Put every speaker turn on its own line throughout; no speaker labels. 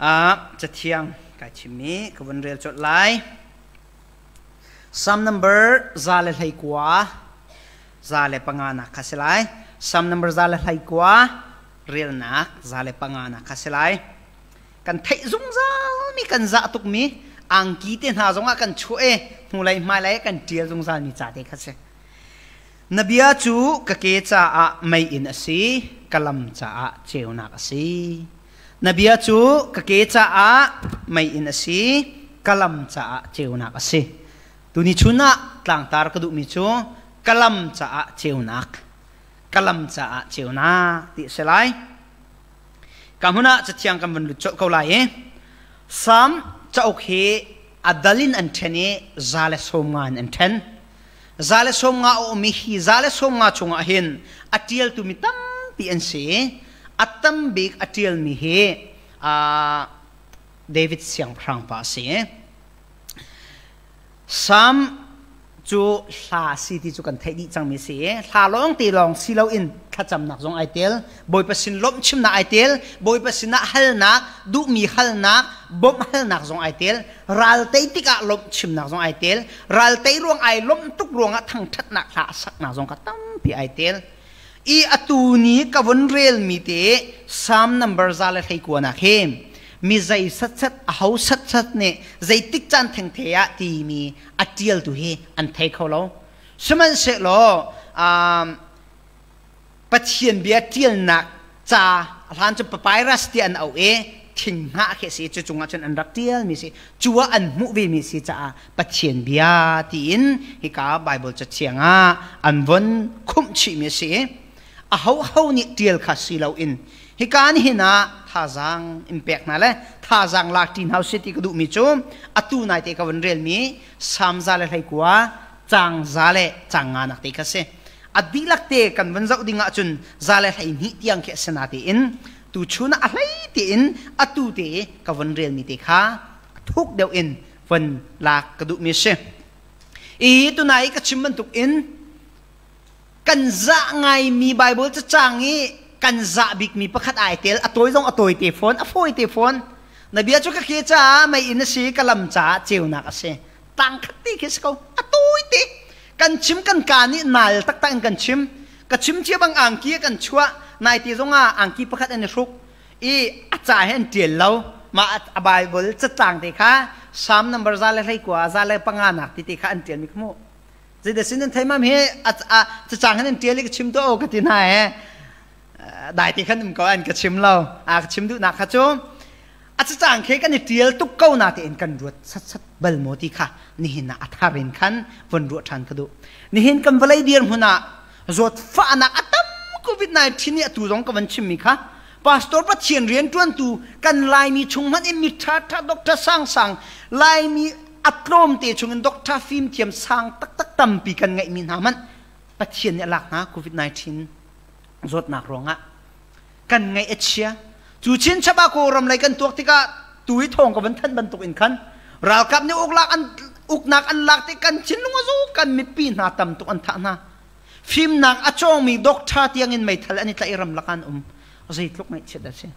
Cathiang kai chimmi ka vun rel colh lai. Psalm number 129 105 nak kha si lai. Psalm number 129 relnak 105 nak kha si lai. Kan theih zungzal mi kan zah tuk mi angki te hna zongah kan chuah e hnulei hmailei kan tial zungzal mi ca te kha si. Na bia cu ka ke caah meiinn a si, ka lam caah ceunak a si. Na bia cu ka ke caah meiinn a si, ka lam caah ceunak a si. Tuni chun ah tlangtar ka duhmi cu ka lam caah ceunak, ka lam caah ceunak ti a si lai. Ka hmun ah cathiang kan vun lut colh ko lai i Salm cauk hi a dal in an ṭhen i 150 in an ṭhen. 150 a um i hi 150 chungah hin a ṭialtu mi tampi an si i a tam bik a ṭialmi hi David siangpahrang pa a si. Salm cu hla si ti cu kan theih dih cangmi si i hla lawng te lawng si loin thlacamnak zong ai tel, Bawipa sin lawmhchimnak ai tel, Bawipa sinah halnak, duhmi halnak, bawmh halnak zong ai tel, ral tei tikah lawmhchimnak zong ai tel, ral tei ruang ai lawmh tuk ruangah thangṭhatnak hla a saknak zong kha tampi ai tel. I atu ni ka vun relmi te Psalm number 129 nak hi mi zei satsat a ho satsat nih zeitik caan thengthe ah timi a ṭialtu hi an thei kho lo. Sihmanhsehlaw Pathian bia ṭialnak ca a hlan cu papyrus ti an auh i thinghnah khi a si cu cungah cun an rak ṭialmi si cu ah an hmuh vemi si caah Pathian bia tiin hika Bible cathiang ah an von khumh chihmi a si i ahoho nih ṭial kha si loin hika nihin ah thazaang in pek hna le thazaang lak ṭi hna usih ti ka duhmi cu atu naite ka von relmi Salm 129 caang za le caang nganak te kha si. A dihlak te kan von zoh ding ahcun 112 tiang khi a si natein tuchun ah a hlei tein atu te ka von relmi te kha thuk deuh in von lak ka duhmi a si. I tunai ka chim bantuk in kan zah ngaimi Bible cacang i kan zah bikmi pakhat ai tel a tawi zong a tawi te fawn a fawi te fawn na bia cu ka ke caah mei in a si ka lam caah ceunak a si tang khat te khi si ko a tawi te kan chim kan ka nih nal taktak in kan chim ka chim cia bang angki kan chuah nai te zong ah angki pakhat an i hruk i a ca he an tial lo mah a Bible catlang te kha Psalm number 129 105 nak ti te kha an tial mi kha mu Zeidah sin nan thei mam hi a cacang hin an ṭial i ka chim tuah u ka ti hna he dai te khan um ko an ka chim lo a ka chim duhnak kha cu a cacang khi kan i ṭial tuk ko na tein kan ruat satsat bal maw ti kha nihin ah a thar in khan von ruah ṭhan ka duh nihin kan vawlei dirhmun ah zawtfahnak a tam COVID-19 nih atu zong ka van chimmi kha pastor Pathian rianṭuantu kan Laimi chung hmanh in mi ṭha ṭha doctor sangsang Laimi a tlawmte chungin doctor fimthiam sang taktak tampi kan ngeihmi hna hmanh Pathian nih a lak hna COVID-19 zawtnak ruangah kan ngaih a chia cu chinchap ah Kawlram lei kan tuak tikah tu i thawng ka van thanh bantuk in khan ralkap nih uklak an uknak an lak tik kan thinlung a zu kan mipi hna tam tuk an thah hna fimnak a cawngmi doctor tiang in meithal an i tlaih ram lak an um zeitluk ngaihchiat a si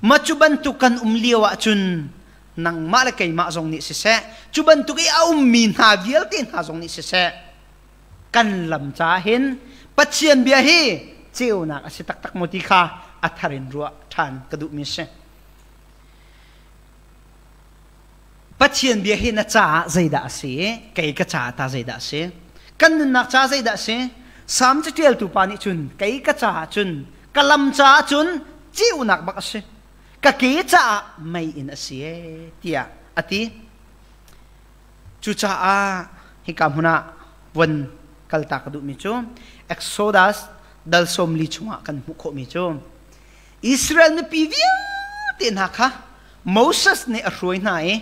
ma cu bantuk kan um lio ah cun nangmah le keimah zong nih siseh cu bantuk i a ummi hna vialte hna zong nih siseh kan lam ca hin Pathian bia hi ceunak a si taktak maw ti kha a thar in ruah ṭhan ka duhmi a si. Pathian bia hi na caah zeidah a si i kei ka caah ta zeidah a si? Kan nunnak caah zeidah a si? Salm caṭialtu pa nih cun kei ka caah cun ka lam caah cun ceunak bak a si. Ka ke caah mei in a si ee tiah a ti. Cucaah hika hmun ah von kaltak ka duhmi cu Exodus dal 40 chungah kan hmuh khawhmi cu Israel mipi vialte hna kha Moses nih a hruai hna i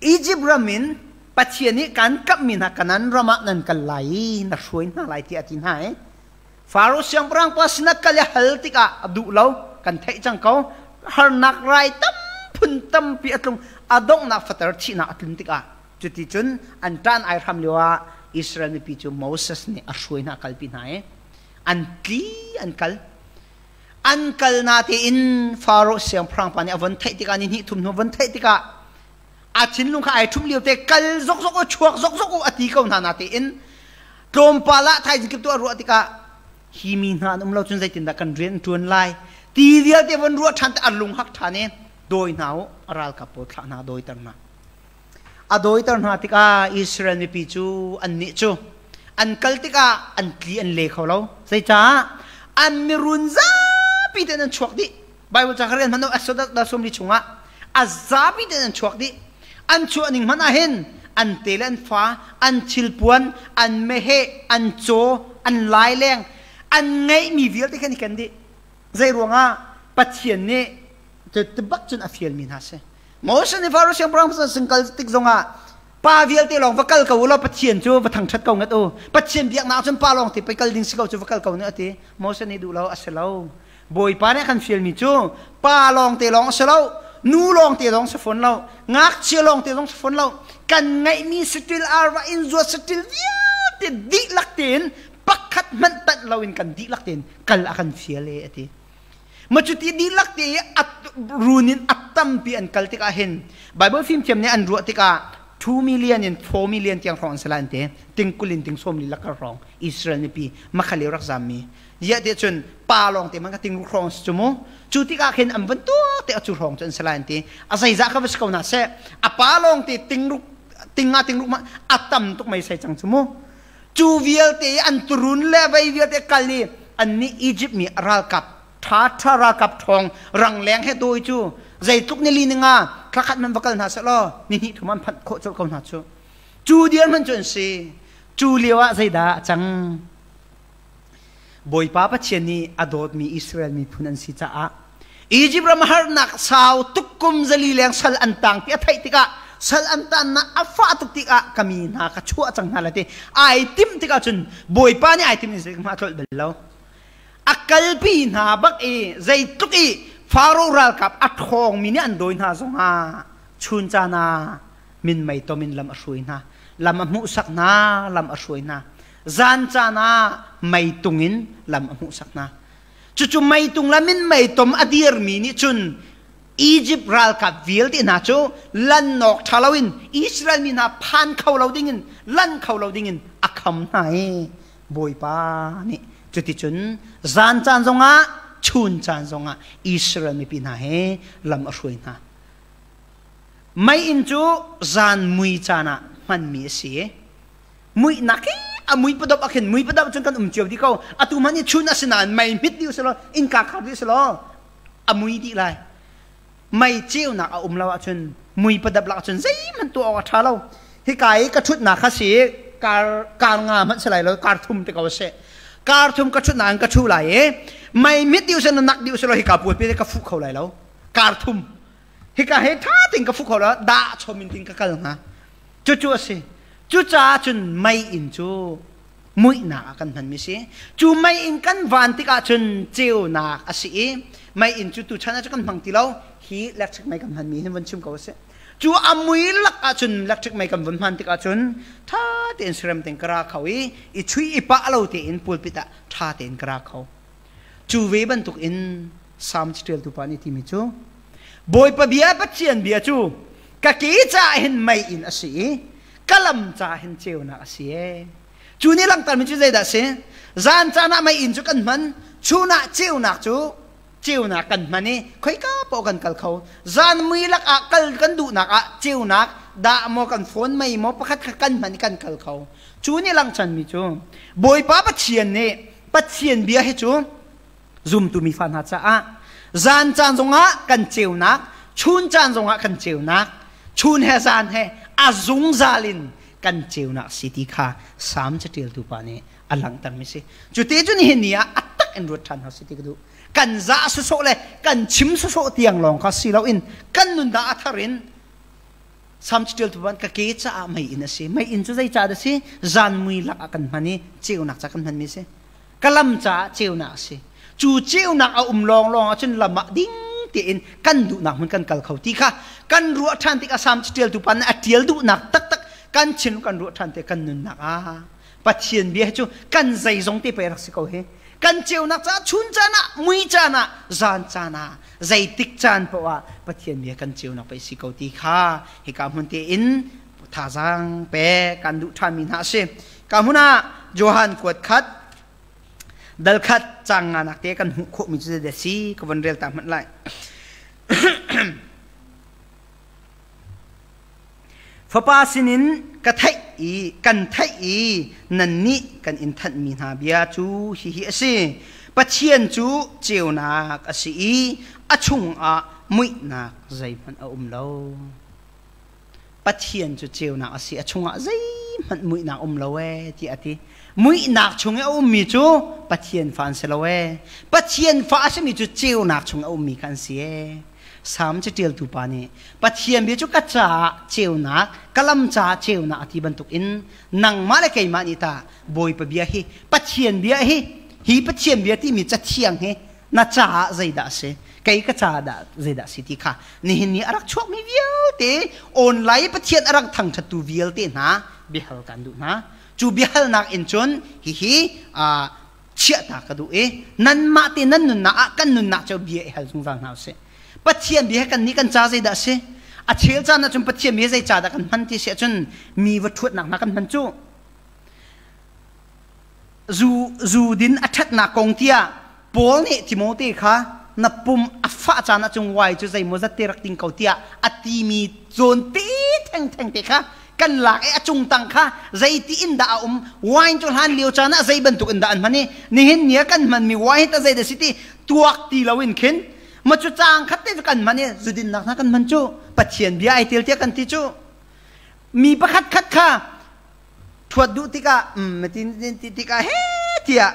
Egypt ram in Pathian nih kan kamhmi hna Kanan ram ah nan kal lai i na hruai hna lai tiah a ti hna i Faro siangpahrang pa sinah kal i hal tikah a duh lo kan theih cang ko harnak rai tam phun tampi a tlung a donghnak fater thihnak a tlun tikah cuticun an ṭan ai hram lio ah Israel mipi cu Moses nih a hruai hna kalpi hna i an tli an kal. An kal na tein Faro siangpahrang pa nih a von theih tikah ni hnih thum hnu von theih tikah a thinlung kha ai ṭhumh lio te kal zokzok u chuak zokzok u a ti ko hna na tein tlawmpal ah thaizing kip tu a ruah tikah hi mi hna an um lo cun zeitindah kan rian ṭuan lai ti vialte von ruah ṭhan te a lung hak ṭhan i dawi hna u a ralkap pawl thlah hna dawiter hna a dawiter hna tikah Israel mipi cu annih cu an kal tikah an tli an le kho lo zeicah an mirun zapi tein an chuak dih Bible ca ka rel hmanh Exodus da sawmli chungah a zapi tein an chuak dih an chuah ning hmanh ah hin an te le an fa an thilpuan an meheh an caw an laileng an ngeihmi vialte khan i ken dih zei ruangah Pathian nih tibak cun a fialmi hna si Moses nih Faro siangpahrang sin kal tik zongah pa vialte lawng va kal ko u law Pathian cu va thangṭhat ko ngat u Pathian biaknak cun pa lawng te pei kal ding si ko cu va kal ko nih a ti Moses nih duh lo a si lo Bawipa nih a kan fialmi cu pa lawng te lawng a si lo nu lawng te lawng si fawn lo ngakchia lawng te zong si fawn lo kan ngeihmi saṭil arva in zuat saṭil vialte dihlak tein pakhat hmanh tanh loin kan dihlak tein kal a kan fial e a ti ma cuti dihlak te i run in a tampi an kal tikah hin Bible fimthiam nih an ruah tikah 2 million in 4 million tiang hrawng an si lai an ti tingkul in ting sawm li lakar hrawng Israel mipi makhale rak zammi Ziah tiah cun pa lawng te man ka ting hrawng si cu mu. Cu tikah khin an van tuak te a cu hrawng cu an si lai an ti. A zeizah kha va si ko na seh. A pa lawng te tingruk tinga tingruk ma a tam tuk mei sei cang cu mu. Cu vialte an turun le vei vialte kal i an nih Egypt mi ralkap tha tha ralkap thong rangleng he doi cu zeitluk ni li ni nga thlakhat man va kal hna seh law ni hnih thum an phanh khawh colh ko hna cu. Cu diar man cu an si. Cu lio ah zeidah a cang? Bawipa Pathian nih a dawtmi Israel miphun an si caah Egypt ram harnak sau tuk kum zali leng sal an tang ti a theih tikah sal an tannak a fah tuk tikah ka mi hna ka chuah cang hna lai ti ai timh tikah cun Bawipa nih ai timh in ma tlolh bal lo a kalpi hna bak i zeitluk i Faro ralkap a ṭhawngmi nih an dawi hna zongah chun caan ah minmei tom in lam a hruai hna lam a hmuhsak hna lam a hruai hna Zan caan ah meitung in lam a hmuhsak hna. Cucu meitung lam in meitom a dirmi nih cun Egypt ralkap vialte hna cu lannawk ṭha loin Israel mi hna phan kho lo dingin lan kho lo dingin a kham hna i Bawipa nih cuticun zan caan zongah chun caan zongah Israel mipi hna he lam a hruai hna. Mei-inn cu zan mui caan ah hmanmi a si i Muihnak hi a mui padop ah khin mui padop cun kan um cio dih ko. Atu hmanh hi chun a si nain mei hmit dih usih law innka khar dih usih law a mui dih lai. Mei ceunak a um lo ahcun mui padap lak cun zeihmanh tuah awk a ṭha lo. Hika i ka ṭhutnak kha si kar kar nga hmanh si lai lo kar thum te ko seh. Kar thum ka ṭhutnak in ka ṭhu lai i mei hmit dih usih law nak dih usih law hika puai ka fuh kho lai lo. Kar thum. Hika he ṭha tein ka fuh kho lo dah chom in tin ka kal hnga. Cucu a si. Cucaah cun mei-inn cu muihnak ah kan hmanmi si. Cu mei-inn kan van tikah cun ceunak a si i mei-inn cu tuchan ah cun kan hmang ti lo. Hi electric mei kan hmanmi hin vun chim ko a si. Cu a mui lak ahcun electric mei kan vun hman tikah cun ṭha tein serem tein ka ra kho i i chuih i pah lo tein pulpit ah ṭha tein ka ra kho. Cu ve bantuk in Salm caṭialtu pa nih timi cu Bawipa bia Pathian bia cu ka ke caah hin mei in a si i ka lam caah hin ceunak a si ee. Cu nih langhtermi cu zeidah a si? Zan caan ah mei inn cu kan hman, chun ah ceunak cu ceunak kan hman i khoika paoh kan kal kho. Zan mui lak ah kal kan duhnak ah ceunak dah maw kan phone mei maw pakhat kha kan hman i kan kal kho. Cu nih langhtermi cu Bawipa Pathian nih Pathian bia hi cu zumtu mi fa hna caah zan caan zongah kan ceunak chun caan zongah kan ceunak chun he zan he a zungzal in kan ceunak si ti kha Salm caṭialtu pa nih a langhtermi si cu te cu nihin ni ah a tak in ruat ṭhan hna si ti ka duh kan za sawsawh le kan chim sawsawh tiang lawng kha si loin kan nun dah a thar in Salm caṭialtu pa ka ke caah mei inn a si mei inn cu zei ca dah si zan mui lak ah kan hman i ceunak ca kan hmanmi si ka lam caah ceunak a si cu ceunak a um lawnglawng ahcun lam ah ding tein kan duhnak hmun kan kal kho ti kha kan ruah ṭhan tikah Salm caṭialtu pa nih a ṭial duhnak taktak kan chin kan ruah ṭhan tik kan nunnak ah Pathian bia hi cu kan zeizong te pei rak si ko hi. Kan ceunak caah chun caan ah, mui caan ah, zan caan ah, zeitik caan paoh ah Pathian bia kan ceunak pei si ko ti kha hika hmun te in thazaang pe kan duh ṭhanmi hna a si. Ka hmun ah Johan kuat khat dal khat cang nganak te kan hmuh khawhmi cu zeidah si ka von rel ta hmanh lai. Fapa sinin ka theih i kan theih i nannih kan in thanhmi hna bia cu hihi a si. Pathian cu ceunak a si i a chungah muihnak zeihmanh a um lo. Pathian cu ceunak a si, a chungah zeihmanh muihnak um lo ee tiah a ti. Muihnak chung i a ummi cu Pathian fa an si lo ee. Pathian fa a simi cu ceunak chung a ummi kha an si ee. Salm caṭialtu pa nih Pathian bia cu ka caah ceunak, ka lam caah ceunak a ti bantukin nangmah le keimah nih tah Bawipa bia hi Pathian bia hi hi Pathian bia timi cathiang hi na caah zeidah a si kei ka caah dah zeidah a si ti kha nihin ni a rak chuakmi vialte online Pathian a rak thangṭhattu vialte hna biahal kan duh hna. Cu biahalnak in cun hihi chiahta ka duh i nanmah te nan nunnak ah kan nunnak cu bia i hal zungzal hna usih. Pathian bia he kan nih kan ca zeidah a si? A chel caan ahcun Pathian bia zei ca dah kan hman ti si ahcun mi va ṭhuatnak hna kan hman cu. Zu zu din a ṭhatnak kong tiah Paul nih Timote kha na pum a fah caan ahcun wai cu zeimaw zat te rak ding ko tiah a timi zawn te thengtheng te kha kan lak i a cung tang kha zeiti in dah a um wine cu hlan lio caan ah zei bantuk in dah an hman i nihin ni ah kan hmanmi wine ta zei dah si ti tuak ti loin khin ma cu caang khat te cu kan hman i zudinnak hna kan hman cu Pathian bia ai tel tiah kan ti cu mi pakhat khat kha thuat duh tikah tin ti tikah he tiah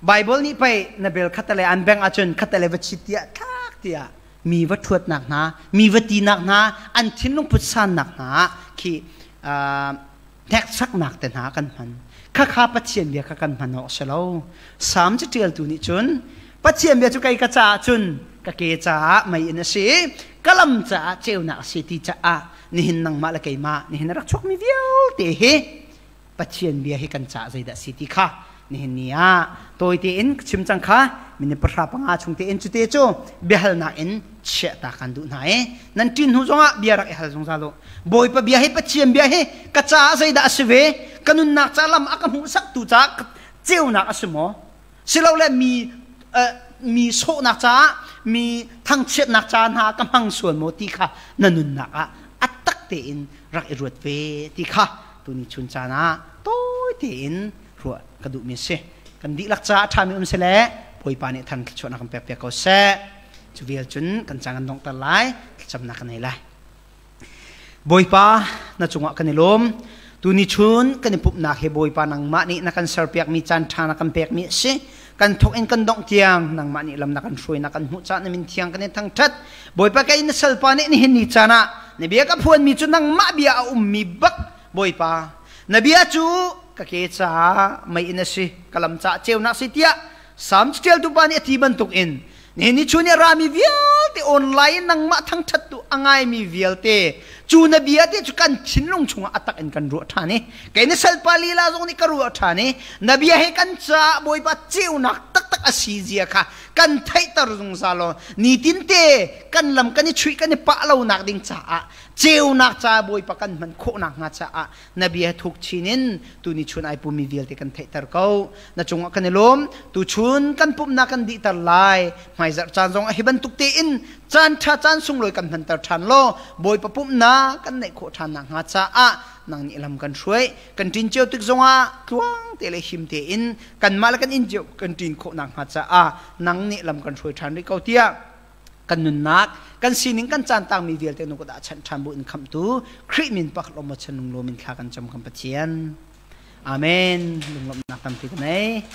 Bible nih pei na bel khatale an beng ahcun khatale va chit tiah thlak tiah mi va ṭhuatnak hna mi va tinak hna an thinlung putsannak hna khi hneksaknak te hna kan hman khakha Pathian bia kha kan hman awk si lo Salm caṭialtu nih cun Pathian bia cu kei ka caah cun ka ke caah mei in a si ka lam caah ceunak a si ti caah nihin nangmah le keimah nihin a rak chuakmi vialte hi Pathian bia hi kan caah zeidah si ti kha nihin ni ah tawi tein ka chim cang kha minute 15 chung tein cute cu biahalnak in chiahta kan duh hna i nan ṭin hnu zongah bia rak i hal zungzal u Bawipa bia hi Pathian bia hi ka caah zeidah a si ve ka nunnak ca lam a ka hmuhsaktu caah ceunak a si maw silole mi mi sawhnak caah mi thangchiatnak ca hna ka hmang sual maw ti kha na nunnak ah a tak tein rak i ruat ve ti kha tuni chun caan ah tawi tein ruah ka duhmi a si. Kan dihlak caah a ṭhami um sile Bawipa nih than thluachuahnak kan pek piak ko seh. Cu vial cun kan caan kan donghter lai, thlacamnak kan nei lai. Bawipa, na cungah kan i lawm. Tuni chun kan i pumhnak hi Bawipa nangmah nih na kan serpiakmi caan ṭha na kan pekmi a si. Kan thawk in kan dongh tiang nangmah nih lam na kan hruai na kan hmuh caan na min thiang kan in thangṭhat. Bawipa kei na salpa nih nihin ni caan ah na bia ka phuanmi cu nangmah bia a ummi bak Bawipa na bia cu ka ke caah mei in a si ka lam caah ceunak si tiah Salm ṭialtu pa nih a ti bantuk in nihin ni chun i a rami vialte online nangmah thangṭhattu a ngaimi vialte cu na bia te cu kan thinlung chungah a tak in kan ruah ṭhan i kei na salpa lila zong nih ka ruah ṭhan i na bia he kan caah Bawipa ceunak taktak a si zia kha kan theihter zungzal law nitinte kan lam kan i chuih kan i pah lonak ding caah ceunak ca Bawipa kan hman khawhnak hnga caah na bia thuk chin in tuni chun ai pumi vialte kan theihter ko na cungah kan i lawm tuchun kan pumhnak kan dihter lai hmaizarh caan zong a hi bantuk tein caan ṭha caan sunglawi kan hmanter ṭhan law Bawipa pumhnak kan neih khawh ṭhan nak hnga caah nang nih lam kan hruai kan ṭin cio tik zongah tluang te le him tein kanmah le kan inn cio kan ṭin khawh nakhnga caah nang nih lam kan hruai ṭhan rih ko tiah kan nunnak kan sining kan caan tangmi vialte nu dah chanh ṭhan bu in khamhtu Khrih min pakhat lawm chan lung lawm in thla kan cam kan Pathian Amen lunglawmhnak tampi ka nei.